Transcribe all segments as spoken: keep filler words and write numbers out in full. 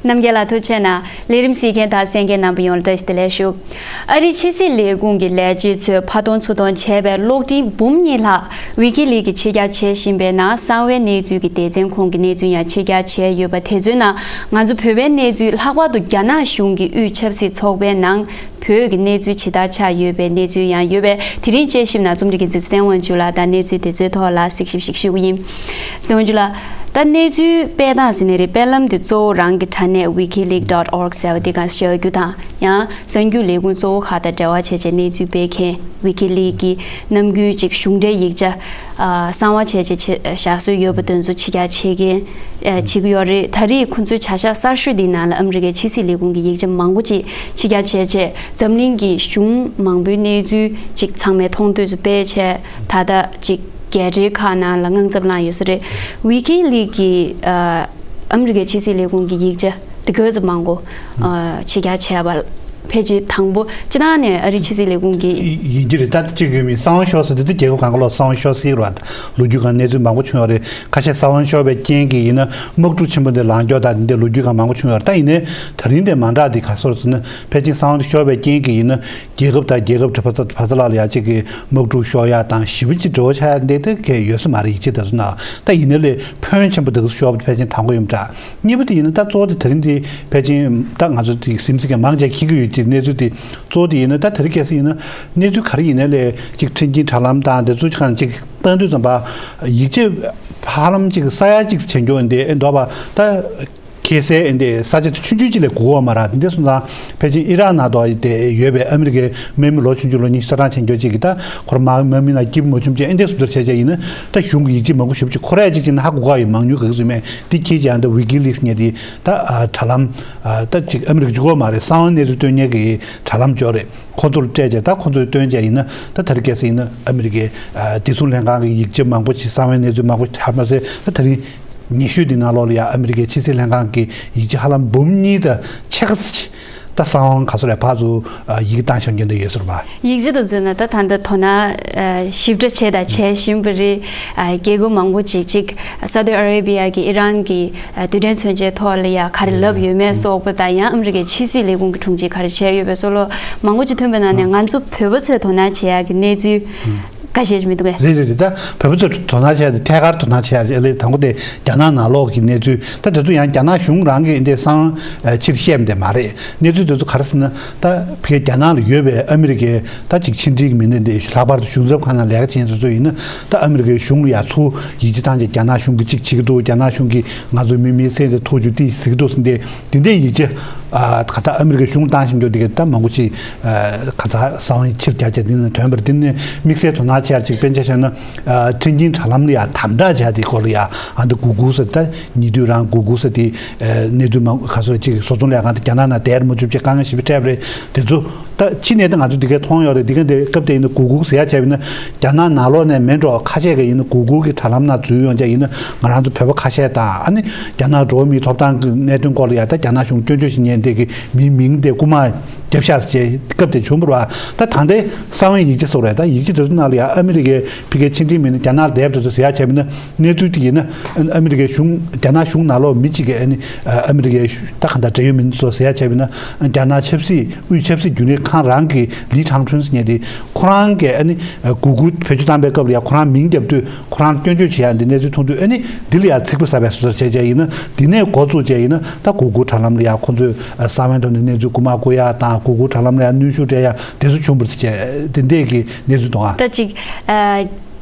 རྣམ་རྒྱལ་ལགས་ཐུགས་རྗེ་གནང་། ལས་རིམ་གཟིགས་མཁན་དང་གསན་མཁན་རྣམ་པ་ཡོངས་ལ་བཀྲ་ཤིས་བདེ་ལེགས་ཞུ། ཨ་རིའི་ཕྱི་སྲིད་ལས་ཁུངས་ཀྱི་ལས་བྱེད་ཚོས་ཕར་གཏོང་ཚུར་གཏོང་བྱས་པའི་གློག་འཕྲིན་འབུམ་གཉིས་ལྷག་ཝི་ཀི་ལིག་གིས་ཕྱི་གྱར་བྱེད་བཞིན་པའི་ནང་གསང་བའི་གནས་ཚུལ་གྱི་སྡེ་ཚན་ཁོངས་ཀྱི་གནས་ཚུལ་ཡང་ཕྱི་གྱར་བྱས་ཡོད་པ་དེ་ཚོའི་ནང་ང་ཚོ་བོད་པའི་གནས་ཚུལ་ལྷག་པར་དུ་རྒྱ་ནག་གཞུང་གི་དབུས་ཆབ་སྲིད་ཚོགས་པའི་ནང་བོད་ཀྱི་གནས་ཚུལ་ཇི་ལྟར་ཆགས་ཡོད་པའི་གནས་ཚུལ་ཡང་ཡོད་པས། དེ་རིང་དཔྱད་ཞིབ་ནང་རྩོམ་སྒྲིག་གི་མཛད་སྤྱི་བསྟན་དབང་ཕྱུག་ལགས་དང་གནས་ཚུལ་དེ་ཚོའི་ཐོག་ལ་གཟིགས་ཞིབ་ཞིག་ཞུ་གི་ཡིན། བསྟན་དབང་ཕྱུག་ལགས། ད་གནས་ཚུལ་སྤེལ་སྟངས་ཟེར་ནའི་རེད། དཔེ་ལམ་དེ་གཙོ་བོ་རང་གི་དྲ་གནས་wikileaks dot org ཟེར་བ་དེ་སྒང་བཞག་རྒྱུ་དང་། ཡང་གསར་འགྱུར་ལས་ཁུངས་གཙོ་བོ་ཁག་དང་འབྲེལ་བ་བྱས་བྱས་གནས་ཚུལ་སྤེལ་མཁན་ཝི་ཀི་ལིག་གི་ནམ་རྒྱུན་ཅིག་གཞུང་འབྲེལ་ཡིག་ཆ་ཨ་གསང་བ་བྱས་བྱས་ཆེ་བཞག་སྲོལ་ཡོད་པ་དེ་ཚོ་ཕྱི་གྱར་བྱེད་མཁན་ཨ་བྱེད་ཀྱི་ཡོད་རེད། ད་རེས་ཁོ་ཚོའི་བྱ་གཞག་གསར་ཤོས་འདིའི་ནང་ལ་ཨ་མི་རི་ཀའི་ཕྱི་སྲིད་ལས་ཁུངས་ཀྱི་ཡིག་ཆ་མང་པོ་ཅིག་ཕྱི་གྱར་བྱས་བྱས་འཛམ་གླིང་གི་གཞུང་མང་པོའི་གནས་ཚུལ་ཅིག་ཚང་མའི་མཐོང་ཐོས་ཚོ་སྤེལ་བྱས་ད་ལྟ་ཅིག་རྒྱལ་སྤྱིའི་ཁག་ནང་ལ་དངངས་འཚབ་ལངས་ཡོད་ས་རེད། ཝི་ཀི་ལིག་གི་ཨ་ཨ་མི་རི་ཀའི་ཕྱི་སྲིད་ལས་ཁུངས་ཀྱི་ཡིག་ཆ་དེ་ག་ཙམ་མང་པོ་ཨ་ཕྱི་གྱར་བྱས་པ་ཕལ་ཆེར་དང་པོ་སྤྱི་བཏང་ནས་ཨ་རིའི་ཕྱི་སྲིད་ལས་ཁུངས་ཀྱི། ཡིན་གྱི་རེད། ད་གཅིག་ཡོད་མིན་གསང་བ་ཤོར་ཟེར་དེ་དེ་རྒྱལ་ཁབ་གང་ག་ལོག་གསང་བ་ཤོར་སྲིད་རེད་བ། ལོ་རྒྱུས་སྒང་གནས་ཚུལ་མང་པོ་བྱུང་ཡོད་རེད། ཁ་ཤས་གསང་བ་ཤོར་བའི་རྐྱེན་གྱིས་ཡིན་ན་དམག་འཁྲུག་ཆེན་པོ་འདི་ལངས་ཀྱོག་དང་འདི་འདྲའི་ལོ་རྒྱུས་སྒང་མང་པོ་བྱུང་ཡོད་རེད། ད་ཡིན་ནའི་ད་རིང་དེ་མ་འདྲ་འདི་ག་སོར་ཟེར་ན་ཕལ་ཆེར་གསང་བ་འདི་ཤོར་བའི་རྐྱེན་གྱིས་ཡིན་ན། རྒྱལ་ཁབ་དང་རྒྱལ་ཁབ་བར་ས་བར་ས་ལ་ལ་ཡ་གཅིག་གི་དམག་འཁྲུག་ཤོར་ཡ་དང་ཞེ་པོ་ཅིག་འབྲེལ་བ་ཆགས་ཡ་འདི་ལྟ་གི་ཡོད་ས་མ་རེད། ཡིག་ཆ་དེ་ཚོ་ནང་ད་ཡིན་ན་ལས་ཕོན་ཆེན་པོ་འདི་ག་ཚོད་ཤོར་བ་དེ་ཕལ་ཆེར་དང་པོ་ཡིན་པ་འདྲ། གཉིས་པ་དེ་ཡིན་ན་ད་གཙོ་བོ་དེ་དེ་རིང་འདི་ཕལ་ཆེར་ད་ང་ཚོ་དེ་སིམ་སི་གི་མང་ཆེ་མཁྱེན་གྱི་ཡོད་ཀྱི་གནས་ཚུལ་དེ་གཙོ་བོ་དེ་ཡིན་ན་ད་དེ་རིང་ཁ་སང་ཡིན་ན་གནས་ཚུལ་ག་རེ་ཡིན་ན་ལས་གཅིག་འཕྲིན་སྐྱེལ་དྲ་ལམ་དང་དེ་ཚོ་གང་གཅིག་བཏང་དུས་ཙམ་པ་ཡིག་ཆ་ཧ་ལམ་གཅིག་ས་ཡ་གཅིག་བྱེད་མགྱོགས་འདི་ཨེ་འདོགས་པ་ད། ཁེ་སའི་ཨེ་འདི་ས་ཆ་དེ་ཆུང་ཆུང་ཅིག་ལས་གོ་བ་མ་རག་དེ་འདྲ་སོང་ཙང་ཕལ་ཆེར་ཨི་རག་ནང་དུ་དེ་ཡོད་པའི་ཨ་མི་རི་ཀའི་དམག་མི་ལོ་ཆུང་ཆུང་ལོ་ཉི་ཤུ་རྩ་གྲངས་ཅན་སྐྱོ་ཅིག་གིས་ད་ཁོར་དམག་དམག་མི་ནང་སྐྱིད་པོ་མ་བྱུང་ཅིག་ཨེ་འདྲ་སོང་དུ་བྱས་བྱས་ཡིན་ན་ད་གཞུང་གི་ཡིག་ཆ་མང་པོ་ཞེ་པོ་ཅིག་ཁོ་ར་ཅིག་ཅིག་ན་ཧ་གོ་ག་ཡོད་མང་ཉུང་ག་གི་སུ་མེད་དེ་ཁྱེད་ཀྱི་ཨ་འདི་ཝི་ཀི་ལིག་ངས་དེ་ད་དྲ་ལམ་ད་ཅིག་ཨ་མི་རི་ཀ་གཅིག་པོ་མ་རེད། གསང་བ་གནས་ཚུལ་སྟོན་མཁན་གྱི་དྲ་ལམ་ཅིག་རེད། ཁོ་ཚོར་སྤྲད་བྱས་ད་ཁོ་ཚོས་སྟོན་བྱས་ཡིན་ན་ད་དེ་རིང་ཁ་སང་ཡིན་ན་ཨ་མི་རི་ཀའི་བདེ་སྲུང་ལྷན་ཁང་གི་ཡིག་ཆ་མང་པོ་ཅིག་གསང་བའི་གནས་ཚུལ་མང་པོ་ཧ་མ་ཟད་ད་དེ་རིང་ཉི་ཤུ་འདི་ནང་ལོགས་ལ་ཡང་ཨ་མི་རི་ཀའི་ཕྱི་སྲིད་ལྷན་ཁང་གི་ཡིག་ཆ་ཧ་ལམ་འབུམ་གཉིས་དང་ཕྱེད་ཀ་ཙམ་ཅིག་ད་གསང་བ་ག་ཚོད་རེད་ཕར་ཚུར་ཡི་གེ་བཏང་བཞག་མཁན་དེ་ཡོད་ཟེར་བ། ཡིག་ཆ་དེ་ཚོའི་ནང་ད་ད་ལྟ་དོ་སྣང་ཞིབ་ཕྲ་བྱས་དང་བྱེད་བཞིན་པ་རེད། རྒྱལ་ཁབ་མང་པོ་ཅིག་ཅིག་སའུ་ཏི་ཨ་རེ་བི་ཡ་གི་ཨི་རན་གྱི་རྡུལ་ཕྲན་མཚོན་ཆའི་ཐོག་ལ་ཡ་ག་རེ་ལབ་ཡོད་མེད་སོགས་པ་དང་ཡང་ཨ་མི་རི་ཀའི་ཕྱི་སྲིད་ལས་ཁུངས་ཀྱི་དྲུང་ཆེ་ག་རེ་བྱས་ཡོད་པའི་སོགས་ལོ་མང་པོ་ཅིག་ཐོན་པའི་ནང་ནས་ང་ཚོ་བོད་པ་ཚོས་དོ་སྣང་བྱེད་ཡག་གི་གནས་ཚུལ་འགའ་ཤས་ཅིག་མི་འདུག་གས། རེད་རེད་རེད། ད་བོད་པ་ཚོས་དོ་སྣང་བྱེད་ཡག་དེ་ཐད་ཀར་དོ་སྣང་བྱེད་ཡག་ཅིག་ཨ་ལེ་དང་པོ་དེ་རྒྱ་ནག་ནང་ལོགས་ཀྱི་གནས་ཚུལ་ད་དེ་ཚོ་ཡང་རྒྱ་ནག་གཞུང་རང་གིས་འདི་གསང་ཕྱིར་བཤད་མི་དེ་མ་རེད། གནས་ཚུལ་དེ་ཚོ་ག་རེ་ཟེར་ན་ད་ཕ་གི་རྒྱ་ནག་ལ་ཡོད་པའི་ཨ་མི་རི་ཀའི་ད་ཅིག་ཕྱི་འབྲེལ་གྱི་མི་སྣ་འདི་ལྷག་པར་དུ་གཞུང་ཚབ་ཁང་ནང་ལས་ཀ་བྱེད་མཁན་ཚོ་ཚོ་ཡིན་ན་ད་ཨ་མི་རི་ཀའི་གཞུང་ལ་ཡ་ཚུར་ཡིད་ཆེས་བཏང་བྱས་རྒྱ་ནག་གཞུང་གིས་ཅིག་བྱེད་ཀྱི་འདུག་རྒྱ་ནག་གཞུང་གིས་ང་ཚོའི་མི་མིའི་སེམས་དེ་ཐོག་ཆུ་ཏི་ཟིག་འདུག་ཟེར་འདི་འདི་འདྲའི་ཡིད་ཆེས་ཨ་ག་ད་ཨ་མི་རི་ཀའི་གཞུང་བཏང་བཞིན་འདུག་འདི་ག་ད་མང་པོ་ཅིག་ཨ་ག་ད་གསང་བ་ཕྱིར་རྒྱག་བྱས་འདི་ནས་ཐོན་པར་འདི་ནས་དམིགས་བསལ་དོ་སྣང་ཆེ་བ་ཅིག་དཔེར་ན་ཆ་བཞག་ན་ཨ་ཁྲིན་ཏིན་དྲ་ལམ་ལ་ཡ་དམ་དྲག་བྱས་འདི་སྐོར་ལ་ཡ་ཨ་འདི་གུ་གུ་ཟེར་ད་ཉེ་དུས་རང་གུ་གུ་ཟེར་འདི་ཨ་གནས་ཚུལ་མང་ག་ཚོད་ཅིག་བཟོ་ཚོང་ལས་ཁང་དེ་རྒྱ་ནག་ནང་བསྡད་མ་ཐུབ་ཅིག་དཀའ་ངལ་ཞེ་པོ་འཕྲད་པ་རེད། དེ་ཚོ་ད་ཕྱི་ནས་ད་ང་ཚོ་འདི་གའི་མཐོང་ཡོད་རེད། འདི་ག་འདི་སྐབས་དེ་ཡིན་ན་གུ་གུ་ཟེར་ཡ་བྱས་པ་ཡིན་ན་རྒྱ་ནག་ནང་ལོགས་ནས་མེད་འགྲོ་ཁ་ཤས་ཀྱི་ཡིན་ན་གུ་གུ་གི་དྲ་ལམ་ནང་འཛུལ་ཡོང་བྱས་ཡིན་ན་ང་རང་ཚོ་བོད་པ་ཁ་ཤས་དང་ཨ་ནི་རྒྱ་ནག་འགྲོ་བ་མིའི་ཐོབ་ཐང་གི་གནད་དོན་སྐོར་ལ་ཡ་ད་རྒྱ་ནག་གཞུང་སྐྱོན་བརྗོད་བྱེད་མཁན་དེ་གི་མིའི་མིང་དེ་རྐུ་མ་རྒྱབ་ཤག་ཟེར་བྱས་སྐབས་དེ་བྱུང་བ་རེད་བ། ད་ད་ལྟའི་གསང་བའི་ཡིག་ཆ་སོགས་རེད། ད་ཡིག་ཆ་དེ་ཚོ་ནང་ལ་ཡ་ཨ་མི་རི་ཀའི་ཕ་གིའི་ཕྱི་འབྲེལ་མི་སྣ་རྒྱ་ནག་ལ་བསྡད་པ་དེ་ཚོ་ཟེར་ཡ་བྱས་པ་ཡིན་ན་གནས་ཚུལ་དེ་ཡིན་ན་ཨ་མི་རི་ཀའི་གཞུང་རྒྱ་ནག་གཞུང་ནང་ལོགས་མི་གཅིག་གིས་ཨ་ནི་ཨ་མི་རི་ཀའི་ད་ག་འདྲ་འབྲེལ་ཡོད་མི་སྣ་ཚོ་ཟེར་ཡ་བྱས་པ་ཡིན་ན་རྒྱ་ནག་ཆབ་སྲིད་དབུས་ཆབ་སྲིད་རྒྱུན་ལས་ཁང་རང་གི་ལི་ཁྲང་ཁྲུན་ཟེར་མཁན་དེ་ཁོ་རང་གིས་ཨ་ནི་གུ་གུ་བེད་སྤྱོད་བཏང་པའི་སྐབས་ལ་ཡ་ཁོ་རང་མིང་བརྒྱབ་དུས་ཁོ་རང་སྐྱོན་བརྗོད་བྱེད་ཡ་འདི་གནས་ཚུལ་མཐོང་དུས་ཨ་ནི་འདི་ལ་ཡ་ཚིག་པ་ཟབ་པའི་བཟོ་ལྟ་བྱས་བྱས་ཡིན་ན་འདི་ནས་འགོ་བཙུགས་བྱས་ཡིན་ན་ད་གུ་གུ་དྲ་ལམ་ལ་ཡ་ཁོ་ཚོས་གསང་བའི་ཐོག་ནས་གནས་ཚུལ་རྐུ་མ་རྐུ་ཡ་དང་གུ་གུ་དྲ་ལམ་ལ་ཡ་གནོན་ཤུགས་སྤྲད་ཡ་དེ་ཚོ་བྱུང་བར་བྱས་དེ་འདྲས་ཀྱི་གནས་ཚུལ་འདུག་ཨ། ད་ཅིག་ཨ།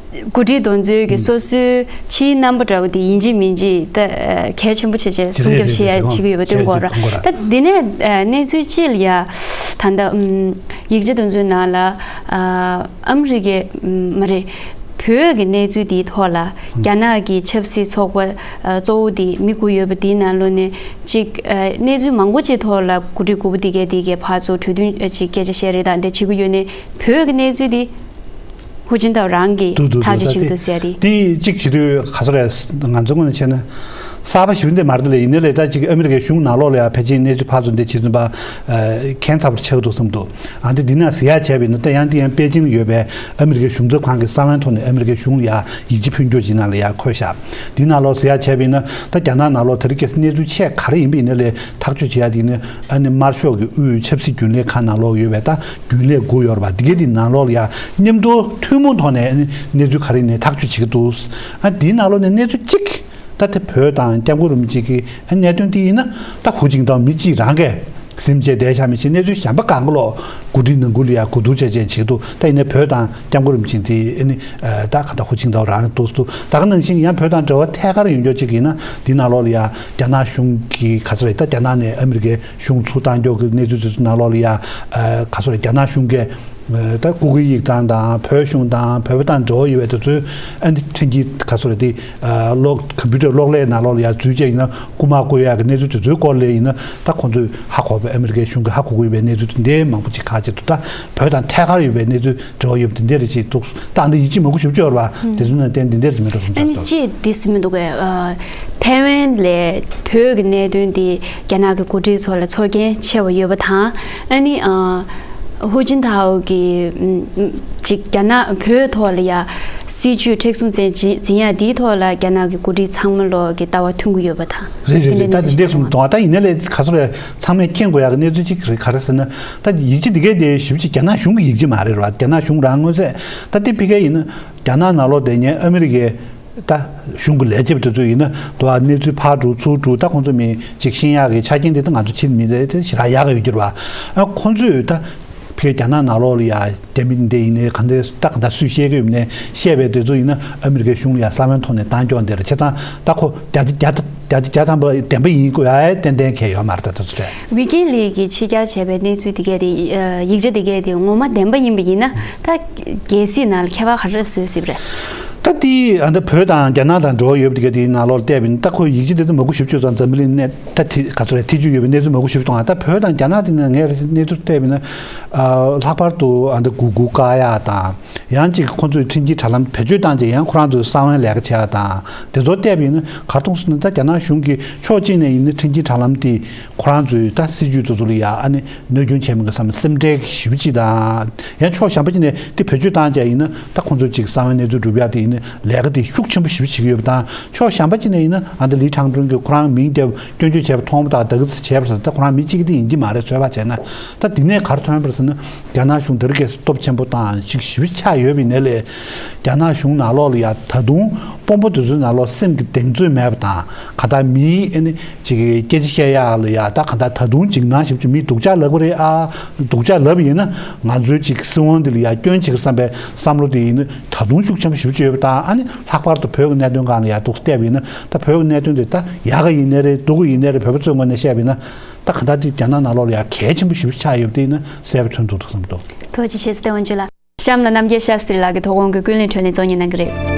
འགོ་ཁྲིད་གདོང་འཛུལ་གྱི་སོ་སོའི་ཕྱིའི་རྣམ་པ་འདྲ་བོ་དེ་ཡིན་གཅིག་མིན་གཅིག་ད་གལ་ཆེན་པོ་བྱས་བྱས་སྲུང་སྐྱོབ་བྱེད་ཡ་བྱེད་ཀྱི་ཡོད་པ་སྟོན་གྱི་ཡོད་རེད། ད་འདི་ནས་གནས་ཚུལ་སྤྱི་ལ་ཡ་ད་ལྟ་ཡིག་ཆ་དེ་ཚོའི་ནང་ལ་ཨ་མི་རི་ཀའི་མ་རེད། བོད་ཀྱི་གནས་ཚུལ་འདིའི་ཐོག་ལ་རྒྱ་ནག་གི་ཆབ་སྲིད་ཚོགས་པ་གཙོ་བོ་དེ་མི་དགུ་ཡོད་པ་དེའི་ནང་ལོགས་ནས་ཅིག་གནས་ཚུལ་མང་པོ་ཅིག་ཐོག་ལ་འགོ་ཁྲིད་དགུ་པོ་དེ་གས་དེ་གས་ཕར་ཚུར་གྲོས་མཐུན་ཅིག་སྐད་ཆ་བཤད་རེས་དང་དེ་བྱེད་ཀྱི་ཡོད་ནས་བོད་ཀྱི་གནས་ཚུལ་དེ། ཧུ་ཅིན་ཐའོ་རང་གིས་འདུག་འདུག་ཐག་གཅོད་འདུག་བྱེད་ཀྱི་འདུག་ཟེར་ཏེ། དེ་གཅིག་བྱེད་དུས་ག་ཚོད་རེད། ང་ཚོ་ངོས་ནས་བྱས་ན། གསར་པ་ཞིག་འདི་མ་རེད་ལ། ཡིན་ནའི་ལས་ད་ཅིག་ཨ་མི་རི་ཀའི་གཞུང་ནང་ལོགས་ལ་ཡང་ཕལ་ཆེར་གནས་ཚུལ་ཕར་ཚུར་འདི་བྱེད་ཚུན་པ་ཁྱད་མཚར་པོ་ཆགས་འདུག་བསམ་འདུག་ཨ་འདི་འདི་ན་ཟེར་ཡ་བྱས་པ་ཡིན་ན། ད་ཡང་འདི་ཡང་པེ་ཅིང་ལ་ཡོད་པའི་ཨ་མི་རི་ཀའི་གཞུང་ཚབ་ཁང་གི་གསང་བའི་ཐོག་ནས་ཨ་མི་རི་ཀའི་གཞུང་ལ་ཡང་ཡིག་ཆ་ཕུལ་རྒྱུ་ཅིག་ནང་ལ་ཡང་འཁོད་བཞག་འདི་ནང་ལོགས་ཟེར་ཡ་བྱས་པ་ཡིན་ན། ད་རྒྱ་ནག་ནང་ལོགས་དེ་རིང་ཁ་སང་གནས་ཚུལ་ཆེས་ག་རེ་ཡིན་པ་ཡིན་ནའི་ལས་ཐག་གཅོད་བྱེད་ཡ་དེ་ནི་ཨ་ནི་དམར་ཤོག་གི་དབུས་ཆབ་སྲིད་རྒྱུན་ལས་ཁང་ནང་ལོགས་ཡོད་པའི་ད་རྒྱུན་ལས་དགུ་ཡོད་རེད་པ། འདི་གའི་དེ་ནང་ལོགས་ལ་ཡང་མཉམ་དུ་ཐུན་མོང་ཐོག་ནས་ཨ་ནི་གནས་ཚུལ་ག་རེ་ཡིན་ནའི་ཐག་གཅོད་བྱེད་ཀྱི་འདུག་ཨ་འདིའི་ནང་ལོགས་ནས་གནས་ཚུལ་གཅིག་ད་དེ་བོད་དང་སྐྱབས་མགོན་རིན་པོ་ཆེ་གི་གནད་དོན་དེ་ཡིན་ན། ད་ཧུའུ་ཅིན་ཐའོ་མི་གཅིག་རང་གིས་ཟིན་བྱས་བསྡད་བཞག་མི་ཤེས། གནས་ཚུལ་གཞན་པ་གང་ག་ལོག་གོ་སྒྲིག་ནང་ཁུལ་ལ་ཡང་གོ་བསྡུར་བྱས་བྱས་བྱེད་འདུག་ད་ཡིན་ནའི་བོད་དང་སྐྱབས་མགོན་རིན་པོ་ཆེ་དེ་ཨ་ནི་ད་ག་ད་ཧུའུ་ཅིན་ཐའོ་རང་འདུག་འདུག་ད་ག་ནང་བཞིན་ཡང་བོད་དང་འབྲེལ་བ་ཐད་ཀར་ཡོད་མཁན་ཅིག་ཡིན་ན། འདི་ནང་ལོགས་ལ་ཡང་རྒྱ་ནག་གཞུང་གི་ག་ཚོད་རེད། ད་རྒྱ་ནག་ནས་ཨ་མི་རི་ཀའི་གཞུང་ཚུར་བཏང་རྒྱུ་གི་གནས་ཚུལ་དེ་ཚོ་ནང་ལོགས་ལ་ཡང་ག་ཚོད་རེད། རྒྱ་ནག་གཞུང་གིས་ད་སྐུ་སྒེར་ཡིག་ཚང་དང་བོད་གཞུང་དང་བོད་པ་དང་འབྲེལ་བ་ཡོད་པའི་དེ་ཚོའི་ཨ་ནི་འཕྲིན་སྐྱེལ་ག་ཚོད་རེད། དེ་གློག་ཀམ་པུ་ཊར་གློག་ཀླད་ནང་ལོགས་ལ་ཡང་འཛུལ་བྱས་ཡིན་ན་རྐུ་མ་རྐུ་ཡག་གི་གནས་ཚུལ་དེ་ཚོའི་སྐོར་ལ་ཡིན་ན། ད་ཁོང་ཚོས་ཧ་གོ་བའི་ཨ་མི་རི་ཀའི་གཞུང་གིས་ཧ་གོ་གི་ཡོད་པའི་གནས་ཚུལ་དེ་འདྲའི་མང་པོ་ཅིག་ཁག་ཅིག་འདུག་ད་བོད་དང་ཐད་ཀར་ཡོད་པའི་གནས་ཚུལ་འབྲེལ་བ་ཡོད་པ་དེ་འདྲ་རེ་ཅིག་འདུག་ད་འདི་ཡིད་ཆེས་མང་པོ་ཞེ་པོ་ཅིག་ཡོད་རེད་པ། དེ་ཚོ་ནང་བསྟན་འདི་འདྲ་རེ་མི་འགྲོ་གི་འདུག་ཨ་ནི་ཅིག་འདི་སེ་མི་འདུག་གས། ཐའེ་ཝན་ལས་བོད་ཀྱི་གནད་དོན་འདི་རྒྱ་ནག་གི་འགོ་ཁྲིད་ཚོ་ལ་ཚོར་སྐྱེན་ཆེ་བ་ཡོད་པ་དང་། ཨ་ནི་ཧུའུ་ཅིན་ཐའོ་གི་ཅིག་རྒྱ་ནག་བོད་ཐོག་ལ་ཡ་སྲིད་ཇུས་མཁྲེགས་བཟུང་ཅན་འཛིན་ཡ་འདིའི་ཐོག་ལ་རྒྱ་ནག་གི་འགོ་ཁྲིད་ཚང་མ་ལོག་གི་ལྟ་བ་མཐུན་གྱི་ཡོད་པ་དང་། རེད་རེད་རེད། ད་འདི་འདྲས་གསུངས་འདུག་ད་ཡིན་ནའི་ལས་ག་ཚོད་རེད། ཚང་མས་མཁྱེན་དགོས་ཡག་གི་གནས་ཚུལ་གཅིག་རེད། ག་རེ་ཟེར་ན། ད་ཡིག་ཆ་འདི་གའི་དེ་ཞིབ་ཅིག་རྒྱ་ནག་གཞུང་གི་ཡིག་ཆ་མ་རེད་ར། རྒྱ་ནག་གཞུང་རང་མངོན་གསལ་ད་དེ་ཕི་གའི་ཡིན་ན་རྒྱ་ནག་ནང་ལོགས་དེ་ཉན་ཨ་མི་རི་ཀའི་ད་གཞུང་གི་ལས་བྱེད་པ་དེ་ཚོ་ཡིན་ན་དུ་ཨ་གནས་ཚུལ་ཕར་འགྲོ་ཚུར་འགྲོ། ད་ཁོང་ཚོ་མི་ཅིག་ཤེས་ཡག་གི་ཆ་རྐྱེན་དེ་ད་ང་ཚོ་ཕྱིར་མི་རེད་དེ་ཞེ་དྲག་ཡག་གི་ཡོད་རྒྱུ་རེད་བ། ཨ་ཁོང་ཚོས་ད་ཕི་རྒྱ་ནག་ནང་ལོགས་ལ་ཡ་རྒྱ་མི་འདི་ཡིན་ནའི་ག་འདྲ་ད་ག་འདྲ་སུས་བཤད་གི་ཡོད་ནའི་བཤད་པའི་དེ་ཚོ་ཡིན་ན་ཨ་མི་རི་ཀའི་གཞུང་ལ་ཡ་གསང་བའི་ཐོག་ནས་བཏང་སྐྱོང་དེ་རེད། བྱས་ཙང་ད་ཁོ་བརྒྱ་ཆ་བརྒྱ་ཐམ་པ་བདེན་པ་ཡིན་དགོས་ཡ་ཏན་ཏན་གལ་ཡོད་མ་རེད། ད་དེ་ཚོ་རེད། ཝི་ཀི་ལིག་གིས་ཕྱི་གྱར་བྱས་པའི་གནས་ཚུལ་དེ་གས་དེ་ཡིག་ཆ་དེ་གས་དེ་ངོ་མ་བདེན་པ་ཡིན་པ་ཡིན་ན་ད་གལ་སྲིད་ནང་ལ་ཁྱད་པར་ག་རེ་བཟོས་སྲིད་པ་རེད། ད་དེ་ཨ་ད་བོད་དང་རྒྱ་ནག་དང་འབྲེལ་བ་ཡོད་པ་དེ་ག་དེའི་ནང་ལོགས་བལྟས་པ་ཡིན་ན། ད་ཁོ་ཡིག་ཆ་དེ་ཚོ་མང་པོ་ཞིབ་བཅོས་ཙང་འཛམ་བུ་གླིང་ནས་ད་དེ་ག་ཚོད་རེད། ཐེ་བྱུས་ཡོད་པའི་གནས་ཚུལ་མང་པོ་ཞིབ་གཏོང་ཨ། ད་བོད་དང་རྒྱ་ནག་དེ་ནས་ངས་གནས་ཚུལ་བལྟས་པ་ཡིན་ན། ཨ་ལྷག་པར་དུ་ཨ་ད་གུ་གུ་བཀག་ཡག་དང་། ཡང་ཅིག་ཁོ་ཚོས་འཕྲིན་སྐྱེལ་དྲ་ལམ་བེད་སྤྱོད་བཏང་རྗེས་ཡང་ཁོ་རང་ཚོའི་གསང་བའི་ལས་ཀ་བྱེད་ཡག་དང་དེ་ཚོ་བལྟས་པ་ཡིན་ན། ག་རེ་མཐོང་སོང་ན། ད་རྒྱ་ནག་གཞུང་གིས་ཕྱོགས་གཅིག་ནས་ཡིན་ན་འཕྲིན་སྐྱེལ་དྲ་ལམ་དེ་ཁོ་རང་ཚོའི་ད་སྲིད་ཇུས་དེ་ཚོ་ལ་ཡ་ཨ་ནི་གནོད་སྐྱོན་བྱས་མིན་གྱི་བསམ་སེམས་ཁྲལ་ཞེ་པོ་ཅིག་དང་། ཡང་ཕྱོགས་གཞན་པ་ཅིག་ནས་དེ་བེད་སྤྱོད་བཏང་བྱས་ཡིན་ན་ད་ཁོང་ཚོ་ཅིག་གསང་བའི་གནས་ཚུལ་སྒྲུབ་ཡག་དེ་ཡིན་ན་ལས་ཀ་དེ་ཤུགས་ཆེན་པོ་ཞེ་པོ་བྱེད་ཀྱི་ཡོད་པ་དང་། ཕྱོགས་གཞན་པ་ཅིག་ནས་ཡིན་ན་ཨ་ད་ལི་ཁྲང་ཀྲུང་གིས་ཁོ་རང་མིང་དེ་སྐྱོན་བརྗོད་བྱས་པ་མཐོང་བ་དང་ད་གི་ཙམ་བྱས་པ་ཟེར། ད་ཁོ་རང་མི་གཅིག་གི་དེ་ཡིན་གྱི་མ་རེད། ཚོད་དཔག་བྱས་ན་ད་དེ་ནས་ག་རེ་ཐོན་པ་རེད་ཟེར་ན། རྒྱ་ནག་གཞུང་དེ་རིང་ཁ་སང་སྟོབས་ཆེན་པོ་དང་ཞིག་ཞེ་པོ་ཆགས་ཡོད་པ་ཡིན་ནའི་ལས། རྒྱ་ནག་གཞུང་ནང་ལོགས་ལ་ཡ་ད་དུང་དཔོན་པོ་དེ་ཚོའི་ནང་ལོགས་སེམས་ཀྱི་གདེང་ཚོད་མེད་པ་དང་། གང་ལྟར་མིའི་ཨ་ནི་ཅིག་སྐད་ཆ་བཤད་ཡག་ལ་ཡ་ད་གང་ལྟར་ད་དུང་འཇིགས་སྣང་ཞེ་པོ་ཅིག་མིས་སྡུག་ཅག་ལབ་པ་རེད་ཨ། སྡུག་ཅག་ལབ་པ་ཡིན་ན་ང་ཚོའི་ཅིག་སྲིད་དབང་འདི་ལ་ཡ་སྐྱོན་བྱེད་ཀྱི་བསམ་པའི་བསམ་བློ་དེ་ཡིན་ན་ད་དུང་ཤུགས་ཆེན་པོ་ཞེ་པོ་ཅིག་ཡོད་པ་དང་། ཨ་ནི་ལྷག་པར་དུ་བོད་ཀྱི་གནད་དོན་སྒང་ལ་ཡ་འདུག་བལྟས་པ་ཡིན་ན། ད་བོད་ཀྱི་གནད་དོན་དེ་ད་ཡག་ག་ཡིན་ནའི་རེད། སྡུག་ག་ཡིན་ནའི་རེད། བོད་པ་ཚོའི་ངོས་ནས་བཤད་པ་ཡིན་ན། ད་གང་ལྟར་དེ་རྒྱ་ནག་ནང་ལོགས་ལ་ཡ་གལ་ཆེན་པོ་ཞེ་པོ་ཆགས་ཡོད་པ་དེ་ཡིན་ན་གསལ་པོ་མཚོན་ཐུབ་འདུག་བསམ་གྱི་འདུག་ཐུགས་རྗེ་ཆེ། ཚེ་བརྟན་དབང་ཕྱུག་ལགས། གཤམ་ལ་རྣམ་རྒྱལ་ཤཱསྟྲི་ལགས་ཀྱི་དོ་དགོང་གི་ཀུན་གླེང་དྲིས་ལན་རྩོམ་སྙིང་གནང་གི་རེད།